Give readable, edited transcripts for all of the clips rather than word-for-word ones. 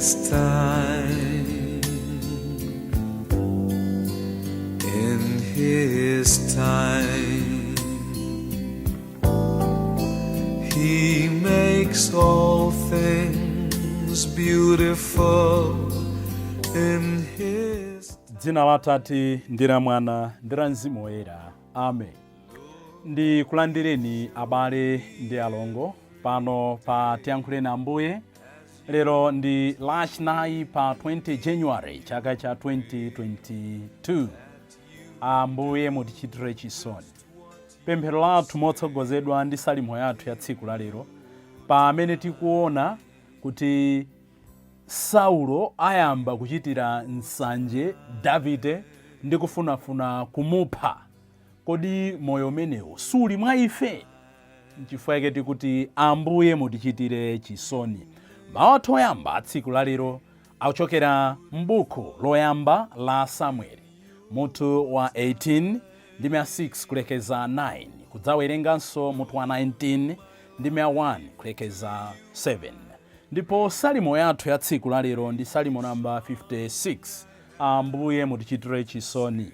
His time. In His time, He makes all things beautiful in His Dzina la Atate ndi la Mwana ndi la Mzimu Woyera, amen. Ndikulandireni abale ndi alongo pano pa Tiyankhuleni Ambuye. Lero ndi Lachinayi pa 20 January chaka cha 2022. Ambuye mutichitire chisoni. Pemphero lathu motsogozedwa ndi salimo yathu ya tsiku la lero, pamene tikuona kuti Saulo ayamba kuchitira nsanje Davide ndi kufunafuna kumupha. Kodi moyo umenewu suli mwa ife? Nchifukwa chake tikuti Ambuye mutichitire chisoni. Mawu athu oyamba a tsiku la lero akuchokera m'buku loyamba la Samueli, mutu wa 18 ndime ya 6 kulekeza 9, kudzawerenganso mutu wa 19 ndime ya 1 kulekeza 7. Ndipo salimo yathu ya tsiku la lero ndi salimo namba 56, Ambuye mutichitire chisoni.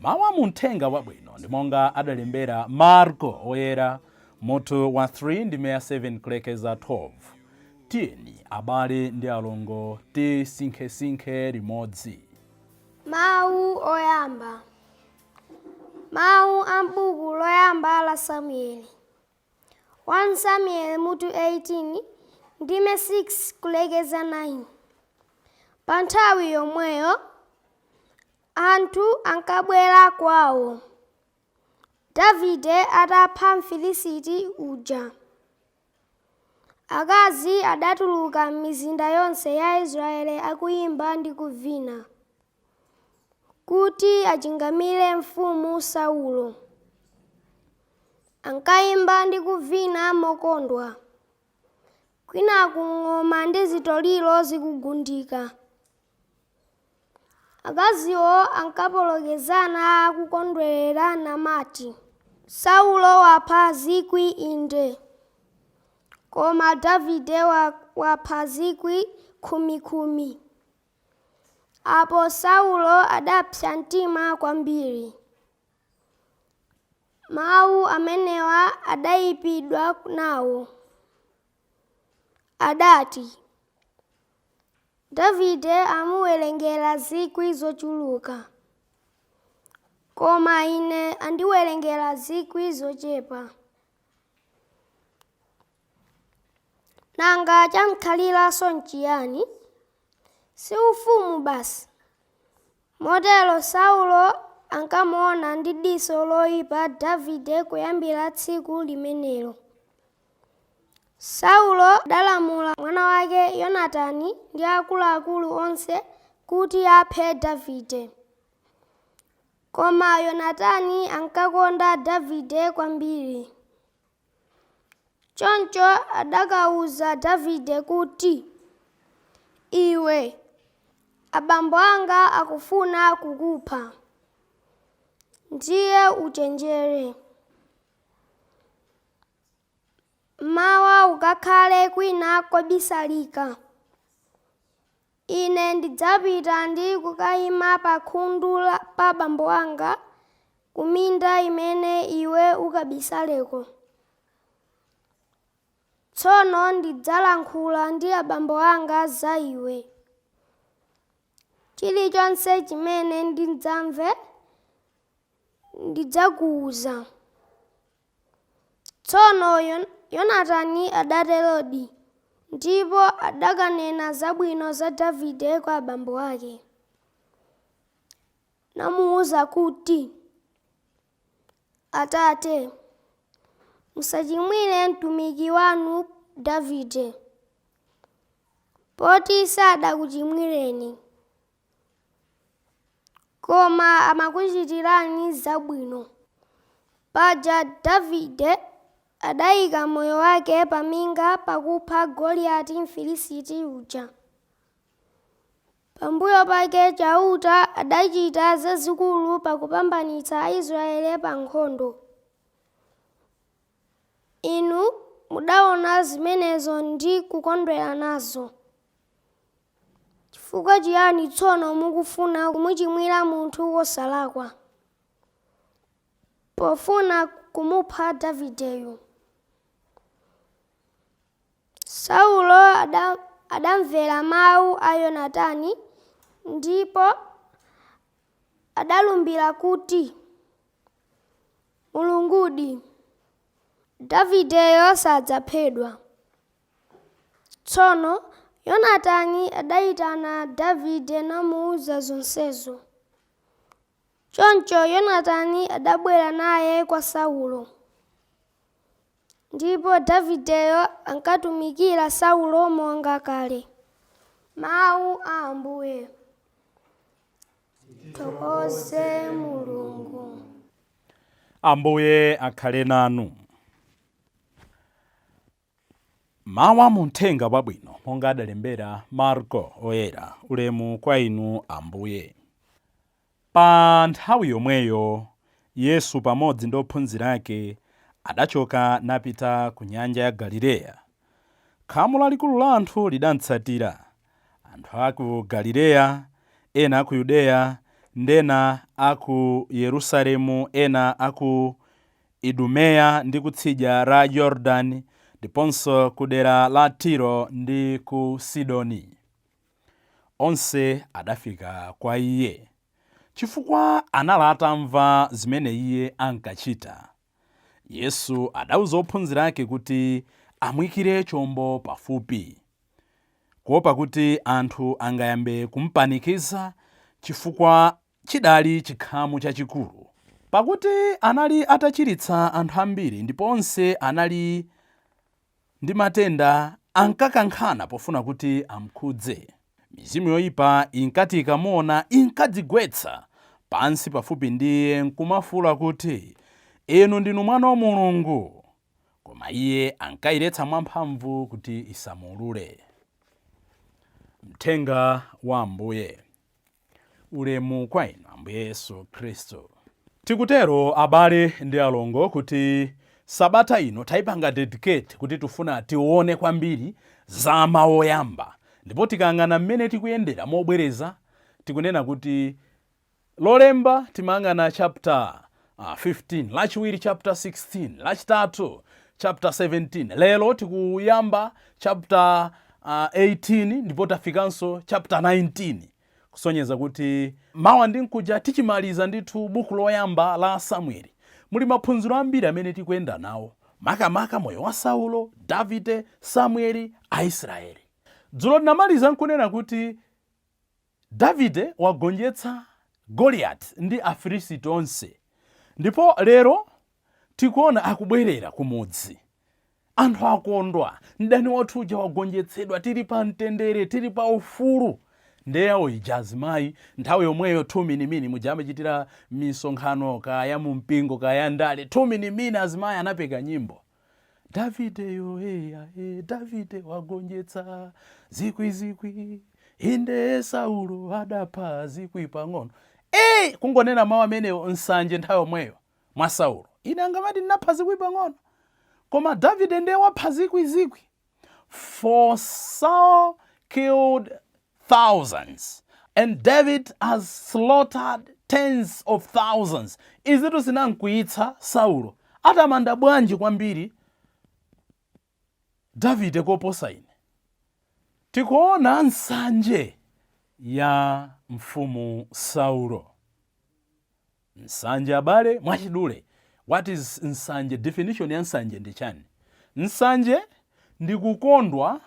Mawu a muthenga wabwino ndi monga adalembera Marko Oyera, mutu wa 3 ndime ya 7 kulekeza 12. Tiyeni abale ndi alongo tisinkhesinkhe limodzi. Mawu oyamba. Mawu a m'buku loyamba la Samueli. 1 Samueli mutu 18 ndime 6 kulekeza 9. Pa nthawi yomweyo anthu ankabwera kwawo, Davide atapha Mfilisiti uja. Akazi adatuluka m'mizinda yonse ya Israele akuyimba ndi kuvina, kuti achingamire mfumu Saulo. Ankayimba ndi kuvina mokondwa, kwinaku ng'oma ndi zitoliro zikugundika. Akaziwo ankapolokezana akukondwerera namati, Saulo wapha zikwi inde, koma Davide wapha zikwi khumikhumi. Apo Saulo adapsa mtima kwambiri. Mawu amenewa adaipidwa nawo. Adati, Davide amuwerengera zikwi zochuluka, koma ine andiwerengera zikwi zochepa. Nanga chamkhaliranso nchiyani? Si ufumu basi? Motero Saulo ankamuona ndi diso loipa Davide kuyambira tsiku limenelo. Saulo adalamula mwana wake Yonatani ndi akuluakulu onse kuti aphe Davide. Koma Yonatani ankakonda Davide kwambiri. Choncho adakauza Davide kuti, Iwe, abambo anga akufuna kukupha. Ndiye uchenjere. Mawa ukakhale kwina kobisalika. Ine ndidzapita ndi kukaima pa khundu pa abambo anga ku minda imene iwe ukabisaleko. Tsono ndidzalankhula ndi abambo anga za iwe. Chilichonse chimene ndidzamve, ndidzakuuza. Tsono Yonatani adaterodi, ndipo adakanena zabwino za Davide kwa abambo ake, namuuza kuti, Atate, musachimwire mtumiki wanu Davide, poti sadakuchimwireni, koma amakuchitirani zabwino. Paja Davide adaika moyo wake paminga pakupha Goliyati Mfilisiti uja. Pambuyo pake Chauta adachita zazikulu pakupambanitsa Aisraele pa nkhondo. Inu mudaona zimenezo ndi kukondwera nazo. Chifukwa chiyani tsono mukufuna kumuchimwira munthu wosalakwa, pofuna kumupha Davideyu?" Saulo adamvera mawu a Yonatani ndipo adalumbira kuti, "Mulungudi, Davideyo sadzaphedwa." Tsono Yonatani adayitana Davide namuwuza zonsezo. Choncho Yonatani adabwera naye kwa Saulo. Ndipo Davideyo ankatumikira Saulo monga kale. Mawu a Ambuye. Tithokoze Mulungu. Ambuye akhale nanu. Mawu a muthenga wabwino monga adalembera Marko Oyera. Ulemu kwa inu, Ambuye. Pa nthawi yomweyo Yesu pamodzi ndi ophunzira ake adachoka napita ku nyanja ya Galileya. Khamu lalikulu la anthu lidamtsatira, anthu a ku Galileya, ena a ku Yudeya, ndi ena a ku Yerusalemu, ena a ku Idumeya ndi kutsidya la Yorodani, ndiponso ku dera la Tiro ndi ku Sidoni. Onse adafika kwa iye, chifukwa anali atamva zimene iye ankachita. Yesu adauza ophunzira ake kuti amuyikire chombo pafupi, kuopa kuti anthu angayambe kumpanikiza, chifukwa chidali chikhamu chachikulu. Pakuti anali atachiritsa anthu ambiri, ndipo onse anali ndi matenda ankakankhana pofuna kuti amkhudze. Mizimu yoyipa inkati ikamuona, inkadzigwetsa pansi pafupi ndi iye nkumafuwula kuti, "Inu ndinu Mwana wa Mulungu." Koma iye ankayiletsa mwamphamvu kuti isamuulule. Mthenga wa Ambuye. Ulemu kwa inu, Ambuye Yesu Khristu. Tikutero, abale ndi alongo, kuti sabata ino tayipanga dedicate kuti tifuna tione kwambiri za mawu oyamba. Ndipo tikayang'ana mmene tikuyendera mobwereza, tikunena kuti Lolemba timayang'ana chapter 15, Lachiwiri chapter 16, Lachitatu chapter 17, lero tikuyamba chapter 18, ndipo tafikanso chapter 19, kusonyeza kuti mawa ndi mkuja tichimaliza ndithu buku loyamba la Samueli. Muli maphunziro ambiri amene tikuyenda nawo, makamaka moyo wa Saulo, Davide, Samueli, Aisraeli. Dzulo tinamaliza nkunena kuti Davide wagonjetsa Goliyati ndi Afilisiti onse, ndipo lero tikuona akubwerera kumudzi. Anthu akondwa, mdani wathu uja wagonjetsedwa, tili pa mtendere, tili pa ufulu. Ndeyawo ija, azimayi nthawi yomweyo, 2 minimini muja amachitira misonkhano, kaya mu mpingo kaya ndale, 2 minimini, azimayi anapeka nyimbo: "Davide yo eya e, Davide wagonjetsa zikwi zikwi, inde Saulo adapha zikwi pang'ono." E, kungonena mawu amenewo, nsanje nthawi yomweyo mwa Saulo. Ine angamati ndinapha zikwi pang'ono, koma Davide ndiye wapha zikwi zikwi. For Saul killed thousands and David has slaughtered tens of thousands. Izitu zinamkwiyitsa Saulo. Atamanda bwanji kwambiri Davide koposa ine? Tikuona nsanje ya mfumu Saulo. Nsanje, abale, mwachidule, what is nsanje? Definition ya nsanje ndi chani? Nsanje ndi kukondwa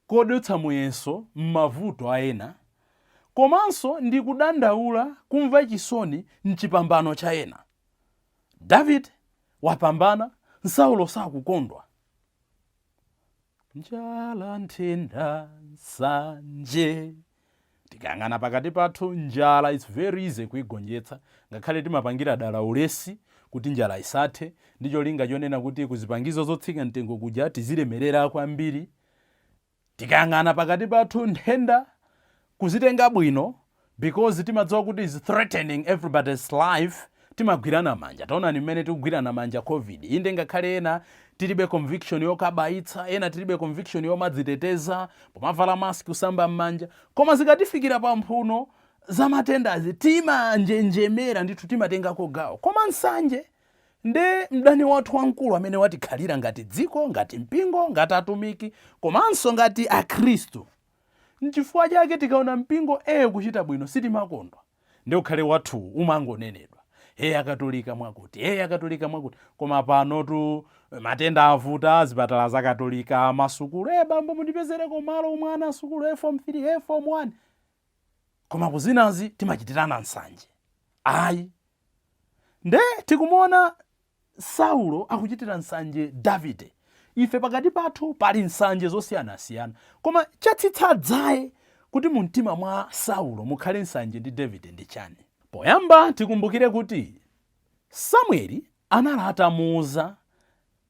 kodutsa muyeso m'mavuto a ena, komanso ndi kudandaula, kumva chisoni mchipambano cha ena. David wapambana, Saulo sakukondwa. Njala, nthenda, nsanje. Tikayang'ana pakati pathu, njala, it's very easy kuigonjetsa, ngakhale timapangira dala ulesi kuti njala isathe, ndi cholinga chonena kuti kuzipangizo zotsika mtengo kuja tizilemerera kwambiri. Tikayang'ana pakati pathu, nthenda, kuzitenga bwino because timadziwa kuti is threatening everybody's life. Timagwirana manja. Taonani mmene tikugwirana manja COVID. Inde, ngakhale ena tilibe conviction yokabayitsa, ena tilibe conviction yomadziteteza pomavala mask, kusamba m'manja, koma zikatifikira pamphuno za matendazi timanjenjemera ndithu, timatengako gawo. Koma nsanje nde mdani wathu wamkulu amene watikhalira ngati dziko, ngati mpingo, ngati atumiki, komanso ngati Akhristu. Nchifukwa chake tikaona mpingo A kuchita bwino sitimakondwa, ndi ukhale wathu umangonenedwa, "Hey, Akatolika mwakuti, hey, Akatolika mwakuti." Koma panotu matenda avuta, zipatala za Katolika, masukulu, "E bambo, mundipezereko malo omwe ana asukulu, e form 3, e form 1." Koma kuzinazi timachitirana nsanje. Ayi, nde tikumuona Saulo akuchitira nsanje Davide. Ife pakati pathu pali nsanje zosiyanasiyana, koma chatsitsa dzaye kuti mu mtima mwa Saulo mukhale nsanje ndi Davide ndi chani? Poyamba tikumbukire kuti Samueli anali atamuuza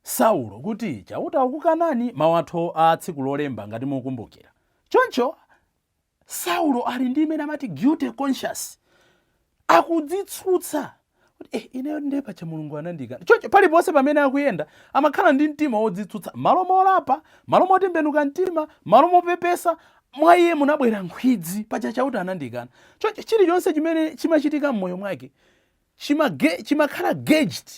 Saulo kuti Chauta akukanani, mawu athu a tsiku Lolemba ngati mukumbukira. Choncho Saulo ali ndi imene amati guilty conscious, akudzitsutsa kuti ineyo ndiye pacha Mulungu anandikana. Choncho paliponse pamene akuyenda amakhala ndi mtima wodzitsutsa. Malo molapa, malo motembenuka mtima, malo mopepesa, mwa iye munabwera nkhwidzi, pacha Chauta anandikana. Choncho chilichonse chimene chimachitika m'moyo mwake chimakhala gauged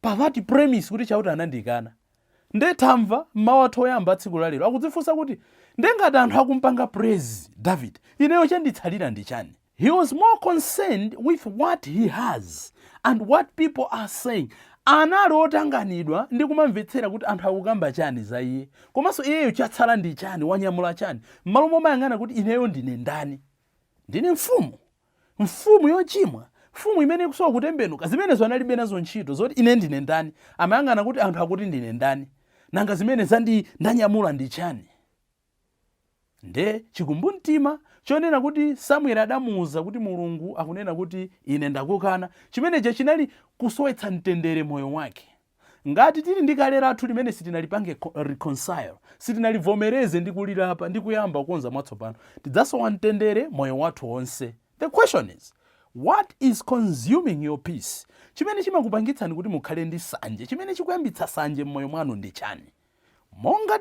pa that premise kuti Chauta anandikana. Nde tamva mmawu athu oyamba tsiku lalero akudzifunsa kuti, "Ndengati anthu akumpanga praise David, ineyo chanditsalira ndi chani?" He was more concerned with what he has and what people are saying. Anali otanganidwa ndi kumamvetsera kuti anthu akukamba chani za iye, komanso iyeyo chatsala ndi chani, wanyamula chani, m'malo momayang'ana kuti ineyo ndine ndani, ndine mfumu, mfumu yochimwa, mfumu imene ikusowa kutembenuka. Zimenezo analibe nazo ntchito zoti ine ndine ndani. Amayang'ana kuti anthu akuti ndine ndani, nanga zimene zandi ndanyamula ndi chani. Nde chikumbumtima chonena kuti Samueli adamuwuza kuti Mulungu akunena kuti ine ndakukana, chimenecho chinali kusowetsa mtendere moyo wake. Ngati tili ndi kale lathu limene sitinalipange reconcile, sitinalivomereze ndi kulilapa ndi kuyamba kukonza mwatsopano, tidzasowa mtendere moyo wathu wonse. The question is, what is consuming your peace? Chimene chimakupangitsani kuti mukhale ndi sanje, chimene chikuyambitsa sanje m'moyo mwanu ndi chani? Monga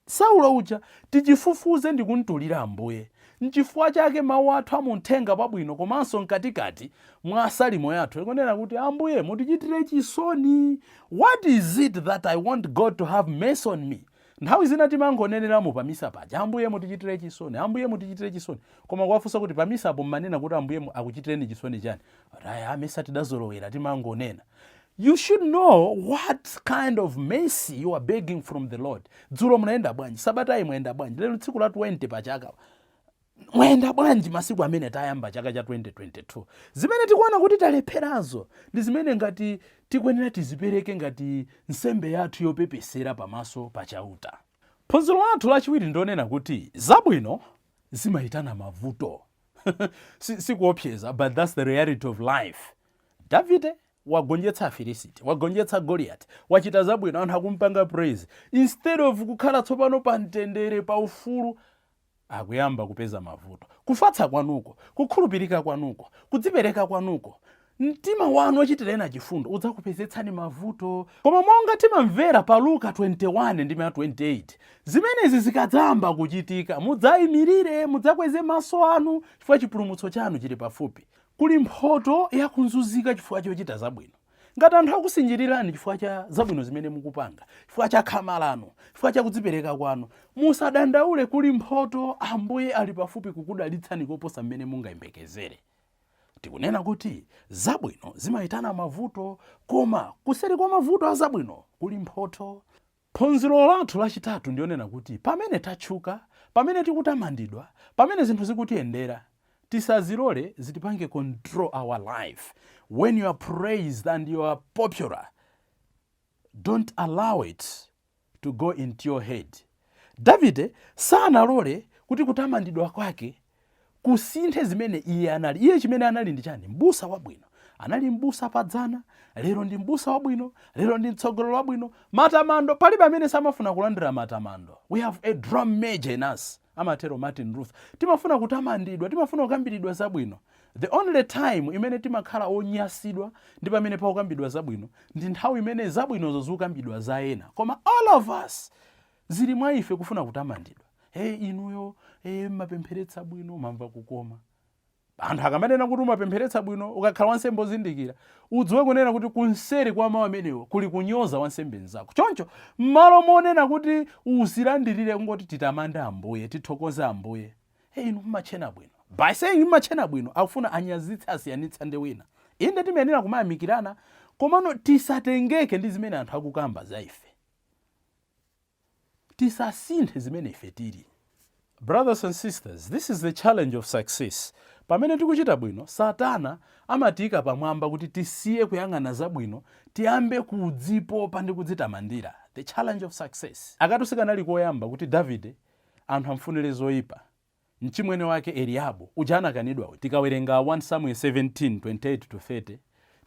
Saulo uja, tichifufuze ndi kumtulira Ambuye. Nchifukwa chake mawu athu amuthenga wabwino komanso mkatikati mwa salimo yathu ikunena kuti, "Ambuye, mutichitire chisoni." What is it that I want God to have mercy on me? Nthawi zina timangoneneramo pamisa paja, "Ambuye, mutichitire chisoni, Ambuye, mutichitire chisoni," koma kuwafunsa kuti pamisapo mmanena kuti Ambuye akuchitireni chisoni chani? Aya, amesa tidazolowera timangonena. You should know what kind of mercy you are begging from the Lord. Dzulo munayenda bwanji? Sabatayi mwayenda bwanji? Lero tsiku la 20 pachaka, mwayenda bwanji masiku amene tayamba chaka cha 2022? Zimene tikuona kuti talepherazo ndi zimene ngati tikuyenera tizipereke ngati nsembe yathu yopepesera pamaso pa Chauta. Phunziro lathu lachiwiri ndionena kuti zabwino zimayitana mavuto. Sikuopseza, but that's the reality of life. Davide wagonjetsa Afilisiti, wagonjetsa Goliath, wachita zabwino, anthu akumpanga praise. Instead of kukhala tsopano pa mtendere, pa ufulu, akuyamba kupeza mavuto. Kufatsa kwanuko, kukhulupirika kwanuko, kudzipereka kwanuko, mtima wanu ochitira ena chifundo udzakupezetsani mavuto. Koma monga timamvera pa Luka 21 ndi 28, zimenezi zikadzayamba kuchitika, mudzayimirire, mudzakweze maso anu, chifukwa chipulumutso chanu chili pafupi. Kuli mphoto yakunzunzika chifukwa chochita zabwino. Ngati anthu akusinjirirani chifukwa cha zabwino zimene mukupanga, chifukwa cha khama lanu, chifukwa cha kudzipereka kwanu, musadandaule, kuli mphoto. Ambuye ali pafupi kukudalitsani koposa mmene mungayembekezere. Tikunena kuti zabwino zimayitana mavuto, koma kuseri kwa mavuto a zabwino kuli mphotho. Phunziro lathu lachitatu ndionena kuti pamene tatchuka, pamene tikutamandidwa, pamene zinthu zikutiyendera, tisazilole zitipange control our life. When you are praised and you are popular, don't allow it to go into your head. Davide sanalole kuti kutamandidwa kwake kusinthe zimene iye anali. Iye chimene anali ndi chani? Mbusa wabwino. Anali mbusa padzana, lero ndi mbusa wabwino, lero ndi mtsogoleri wabwino. Matamando, palibe amene samafuna kulandira matamando. "We have a drum major in us," amatero Martin Luther. Timafuna kutamandidwa, timafuna kukambiridwa zabwino. The only time imene timakhala onyasidwa ndi pamene pakukambidwa zabwino, ndi nthawi imene zabwinozo zikukambidwa za ena. Koma all of us, zili mwa ife kufuna kutamandidwa. "Hey, inuyo, hey, mmapempheretsa bwino," mamva kukoma. Anthu akamanena kuti umapempheretsa bwino, ukakhala wansembe ozindikira, udziwe kunena kuti kunseri kwa mawu amenewo kuli kunyoza wansembe mnzako. Choncho m'malo monena kuti uzilandirire, kungoti titamande Ambuye, tithokoze Ambuye. "Hey, inu mumachena bwino." By saying mumachena bwino, akufuna anyazitse, asiyanitsa ndi wina. Inde, timayenera kumayamikirana, komano tisatengeke ndi zimene anthu akukamba za ife. Tisasinthe zimene ife tili. Brothers and sisters, this is the challenge of success. Pamene tikuchita bwino, Satana amatiyika pamwamba kuti tisiye kuyang'ana zabwino, tiyambe kudzipopa ndi kudzitamandira. The challenge of success. Akatu sikanali koyamba kuti Davide anthu amfunire zoyipa. Mchimwene wake Eliabu uja anakanidwa. Tikawerenga 1 Samuel 17 28 to 30,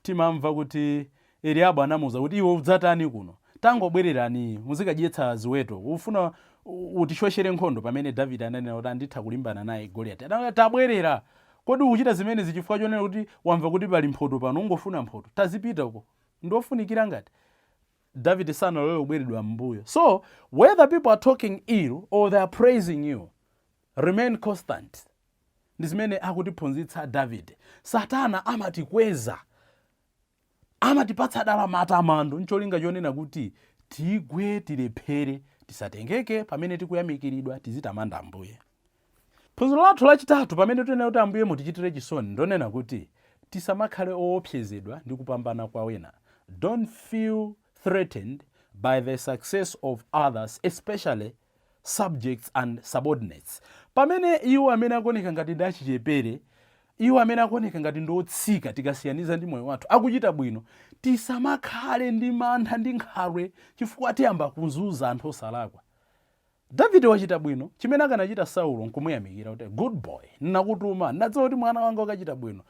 timamva kuti Eliabu anamuwuza kuti, "Iwe udzatani kuno? Tangobwererani, muzikadyetsa ziweto. Ufuna utishoshere nkhondo?" Pamene Davide ananena kuti anditha kulimbana naye Goliyati, anati, "Tabwerera. Kodi ukuchita zimenezi chifukwa chonena kuti wamva kuti pali mphoto pano, ungofuna mphoto? Tazipita uko." Ndofunikira ngati Davide sanalole kubweredwa m'mbuyo. So whether people are talking ill or they are praising you, remain constant. Ndi zimene akutiphunzitsa Davide. Satana amatikweza, amatipatsa dala matamando ncholinga chonena kuti tigwe, tilephere. Tisatengeke pamene tikuyamikiridwa, tizitamanda Ambuye. Phunziro lathu lachitatu, pamene tinena kuti "Ambuye, mutichitire chisoni," ndonena kuti tisamakhale oopsezedwa ndi kupambana kwa wena. Don't feel threatened by the success of others, especially subjects and subordinates. Pamene iwo amene akuoneka ngati ndi achichepere, iwo amene akuoneka ngati ndi otsika tikasiyaniza ndi moyo wathu, akuchita bwino, tisamakhale ndi mantha ndi nkhalwe, chifukwa tiyamba kuzunza anthu osalakwa. Davide wachita bwino. Chimene akanachita Saulo nkumuyamikira kuti, "Good boy, nakutuma, ndadziwa kuti mwana wanga ukachita bwino.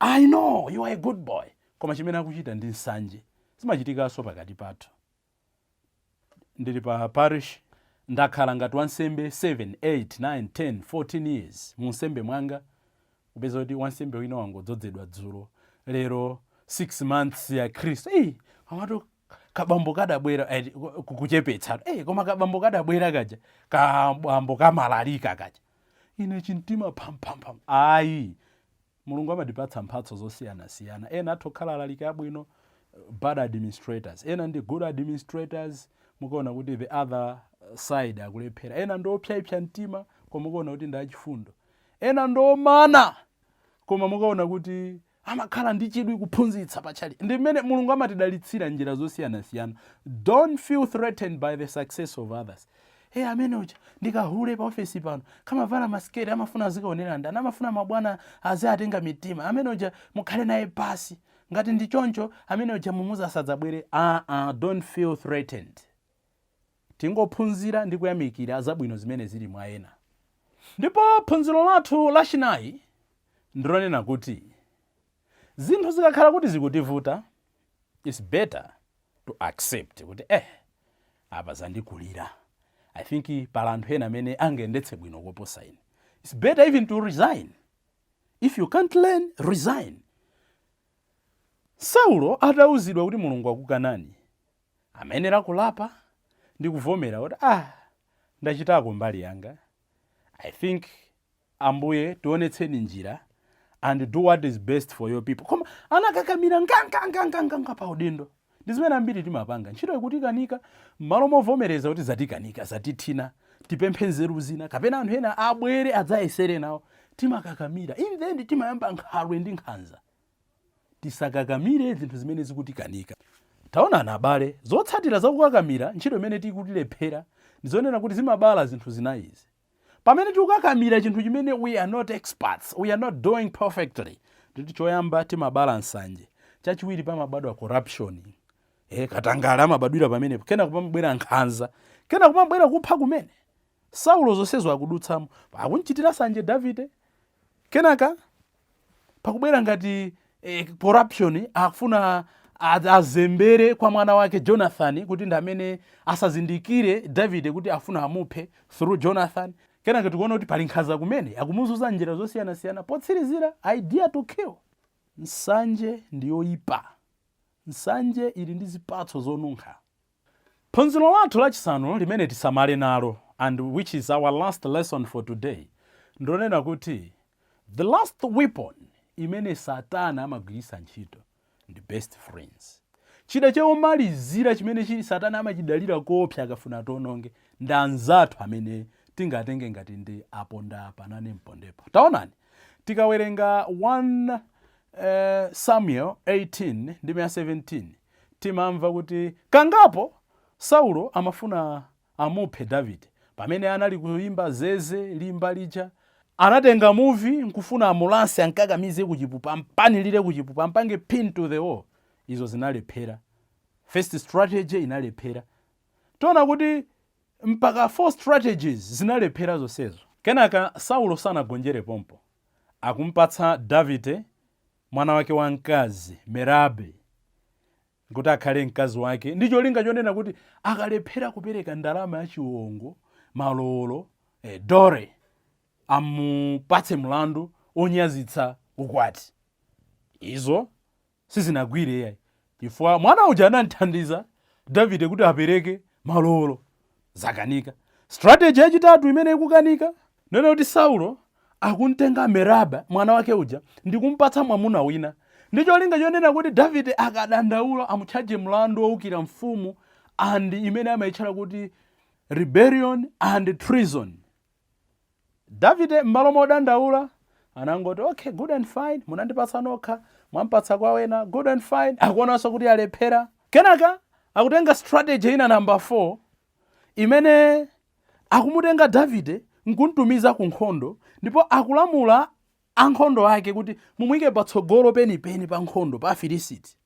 I know you are a good boy." Koma chimene akuchita ndi nsanje. Zimachitikanso pakati pathu. Ndili pa parish, ndakhala ngati wansembe 7, 8, 9, 10, 14 years mu nsembe mwanga, kupeza kuti wansembe wina wangodzozedwa dzulo, lero 6 months ya Khristu. Eyi, amati kabambo kadabwera, kukuchepetsa. Koma kabambo kadabwera kaja, kabambo kamalalika kaja, ine chimtima phamphampam. Ayi, Mulungu amatipatsa mphatso zosiyanasiyana. Ena atha kukhala alaliki abwino, bad administrators. Ena ndi good administrators, mukaona kuti the other side akulephera. Ena ndi opyapya mtima, koma mukaona kuti ndi achifundo. Ena ndi omana, koma mukaona kuti amakhala ndi chidwi kuphunzitsa pachali. Ndi mmene Mulungu amatidalitsira njira zosiyanasiyana. Don't feel threatened by the success of others. "Hey, amene uja ndikahule pa ofesi pano, kamavala masiketi, amafuna azikaonera ndani? Amafuna mabwana aziatenga mitima. Amene uja mukhale naye pasi. Ngati ndi choncho, amene uja mumuza asadzabwere." Don't feel threatened. Tingophunzira ndi kuyamikira zabwino zimene zili mwa ena. Ndipo phunziro lathu lachinayi ndilonena kuti zinthu zikakhala kuti zikutivuta, it's better to accept kuti apa zandikulira, I think pala anthu ena amene angayendetse bwino koposa ine. It's better even to resign. If you can't learn, resign. Saulo atauzidwa kuti Mulungu akukanani, amayenera kulapa ndi kuvomera kuti, "Ah, ndachitako mbali yanga. I think, Ambuye, tionetseni njira and do what is best for your people." Koma anakakamira ngangangangangan pa udindo. Ndi zimene ambiri timapanga. Ntchito ikutikanika, m'malo movomereza kuti zatikanika, zatithina, tipemphe nzeru zina kapena anthu ena abwere adzayesere nawo, timakakamira. In the end timayamba nkhalwe ndi nkhanza. Tisakakamire zinthu zimene zikutikanika. Taonani abale, zotsatira zakukakamira ntchito imene tikutilephera ndizonena kuti zimabala zinthu zinayizi. Pamene tikukakamira chinthu chimene we are not experts, we are not doing perfectly, nditi choyamba timabala nsanje. Chachiwiri, pamabadwa corruption, katangale amabadwira pamenepo. Kenako pamabwera nkhanza, kenako pamabwera kupha kumene. Saulo zonsezo akudutsamo. Akunchitira sanje Davide, kenaka pakubwera ngati corruption, akufuna azembere kwa mwana wake Jonathan kuti ndi amene asazindikire Davide kuti afuna amuphe through Jonathan. Kenaka tikuona kuti pali nkhanza kumene akumuzunza njira zosiyanasiyana. Potsirizira, idea to kill. Nsanje ndi yoyipa, nsanje ili ndi zipatso zonunkha. Phunziro lathu lachisanu limene tisamale nalo, and which is our last lesson for today, ndonena kuti the last weapon imene Satana amagwiritsa ntchito ndi best friends. Chida chomalizira chimene chili Satana amachidalira koopsa akafuna tiononge ndi anzathu amene tingatenge ngati ndi aponda apa nane mpondepo. Taonani, tikawerenga 1 Samuel 18 ndi 17, timamva kuti kangapo Saulo amafuna amuphe Davide. Pamene anali kuyimba zeze limba lija, anatenga muvi nkufuna amulase, ankakamize kuchipupa, ampanilire kuchipupa, ampange pin to the wall. Izo zinalephera. First strategy inalephera. Tiona kuti mpaka four strategies zinalephera zonsezo. Kenaka Saulo sanagonjere pompo, akumpatsa Davide mwana wake wamkazi Merabi kuti akhale mkazi wake, ndi cholinga chonena kuti akalephera kupereka ndalama yachiwongo, malowolo, dowry, amupatse mlandu onyazitsa ukwati. Izo sizinagwire yayi, chifukwa mwana uja anamthandiza Davide kuti apereke malowolo. Zakanika. Strategy yachitatu imene ikukanika, nena kuti Saulo akumtenga Meraba mwana wake uja ndi kumpatsa mwamuna wina, ndi cholinga chonena kuti Davide akadandaula amutchaje mlandu wowukira mfumu, and imene amayitchula kuti rebellion and treason. Davide m'malo modandaula anangoti, "Okay, good and fine, munandipatsa nokha, mwampatsa kwa wena, good and fine." Akuonanso kuti alephera. Kenaka akutenga strategy ina, number 4, imene akumutenga Davide nkumtumiza ku nkhondo, ndipo akulamula ankhondo ake kuti mumuyike patsogolo penipeni pa nkhondo pa Afilisiti.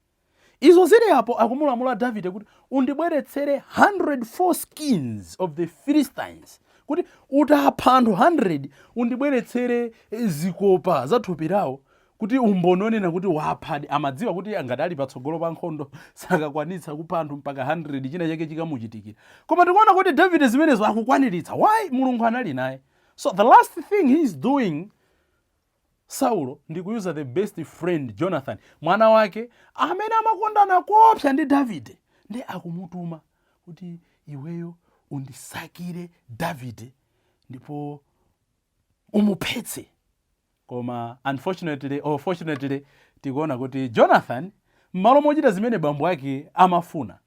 Izo zili apo, akumulamula Davide kuti undibweretsere 104 skins of the Philistines, kuti utapha anthu 100 undibweretsere zikopa za thupi lawo kuti umboni onena kuti waphadi. Amadziwa kuti ngati ali patsogolo pa nkhondo sakakwanitsa kupha anthu mpaka 100, china chake chikamuchitikira. Koma tikuona kuti Davide zimenezo akukwaniritsa. Why? Mulungu anali naye. So the last thing he is doing, Saulo, ndi kuyuza the best friend Jonathan, mwana wake amene amakondana koopsa ndi Davide, ndi akumutuma kuti iweyo undisakire Davide ndipo umuphetse. Koma unfortunately or fortunately, tikuona kuti Jonathan, m'malo mochita zimene bambo ake amafuna,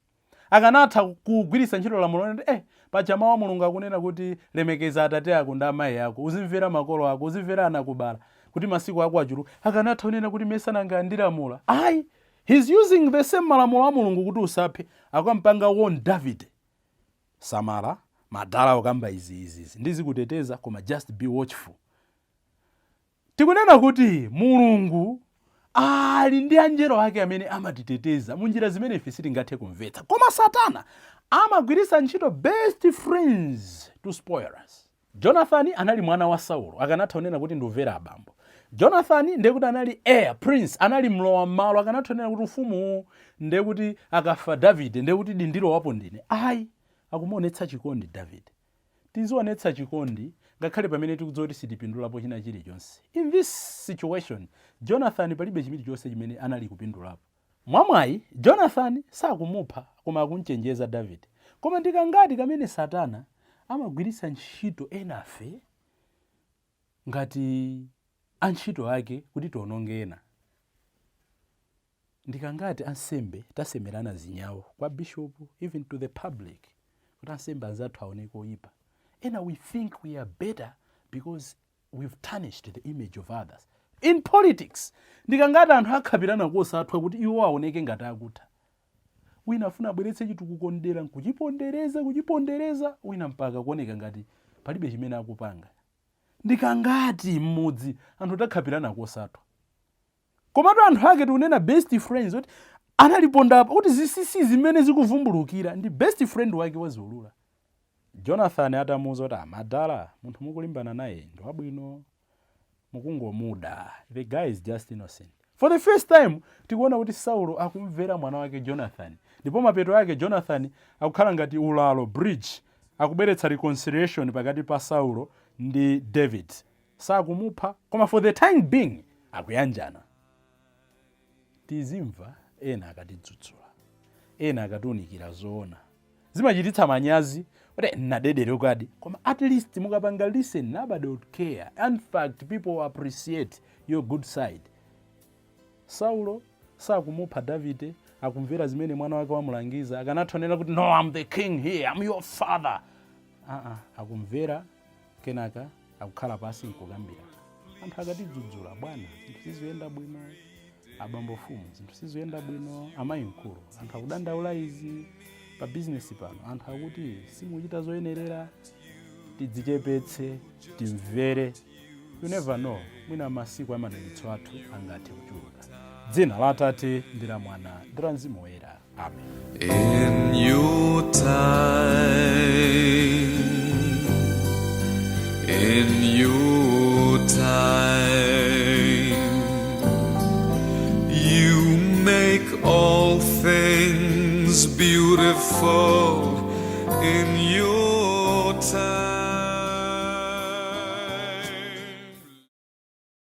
akanatha kugwiritsa ntchito lamulo kuti paja mawu a Mulungu akunena kuti lemekeza atate ako ndi amayi ako, uzimvera makolo ako, uzimvera anakubala kuti masiku ako achuluke. Akanatha kunena kuti mesa nanga andilamula. Ayi, he's using the same malamulo a Mulungu kuti usaphe, akampanga warn Davide, samala, madala okamba izi izi izi, ndizikuteteza, koma just be watchful. Tikunena kuti Mulungu ali ndi anjelo ake amene amatiteteza munjira zimene ife sitingathe kumvetsa, koma Satana amagwiritsa ntchito best friends to spoil us. Jonathan anali mwana wa Saulo, akanatha kunena kuti ndimvera abambo. Jonathan ndiye kuti anali heir prince, anali mlowa m'malo, akanatha kunena kuti ufumuwu ndiye kuti akafa Davide ndiye kuti dindilowapo ndine. Ayi, akumuonetsa chikondi Davide. Tizionetsa chikondi ngakhale pamene tikudziwa kuti sitipindulapo china chilichonse. In this situation, Jonathan palibe chilichonse chimene anali kupindulapo. Mwamwayi, Jonathan sakumupha koma akumchenjeza Davide. Koma ndikangati kamene Satana amagwiritsa ntchito enafe ngati antchito ake kuti tiononge ena? Ndikangati ansembe tasemerana zinyawo kwa bishop, even to the public, kuti ansembe anzathu aoneke oyipa? Ena we think we are better because we've tarnished the image of others. In politics, ndikangati anthu akhapirana kosathwa kuti iwo aoneke ngati akutha? Wina afuna abweretse chitukuko mdera, nkuchipondereza, kuchipondereza wina mpaka kuoneka ngati palibe chimene akupanga. Ndikangati mmudzi anthu takhapirana kosathwa? Komatu anthu ake tikunena best friends, kuti analipondapo kuti zisisi zimene zikuvumbulukira ndi best friend wake waziulula. Jonathan atamuuza kuti amadala, munthu mukulimbana naye ndi wabwino, mukungomuda, the guy is just innocent, for the first time tikuona kuti Saulo akumvera mwana wake Jonathan. Ndipo mapeto ake Jonathan akukhala ngati ulalo, bridge, akubweretsa reconciliation pakati pa Saulo. Ndi David sakumupha, koma for the time being akuyanjana. Tizimva ena akatidzudzula, ena akatiunikira zoona. Zimachititsa manyazi kuti nadedere kadi, koma at least mukapanga listen, nobody would care. In fact, people will appreciate your good side. Saulo sakumupha Davide, akumvera zimene mwana wake wamulangiza. Akanathonera kuti, "No, I'm the king here, I'm your father." Aa, akumvera. Kenaka akukhala pasi nkukambira. Anthu akatidzudzula, "Bwana, zinthu siziyenda bwino," "Abambo fumu, zinthu siziyenda bwino," "Amayi mkulu, anthu akudandaula izi pa bizinesi pano, anthu akuti simuchita zoyenerera," tidzichepetse, timvere. You never know, mwina masiku amadalitso athu angathe kuchuluka. Dzina la Atate ndi la Mwana ndi la Mzimu Woyera, amen. In your time, in your time, you make all things beautiful in your time.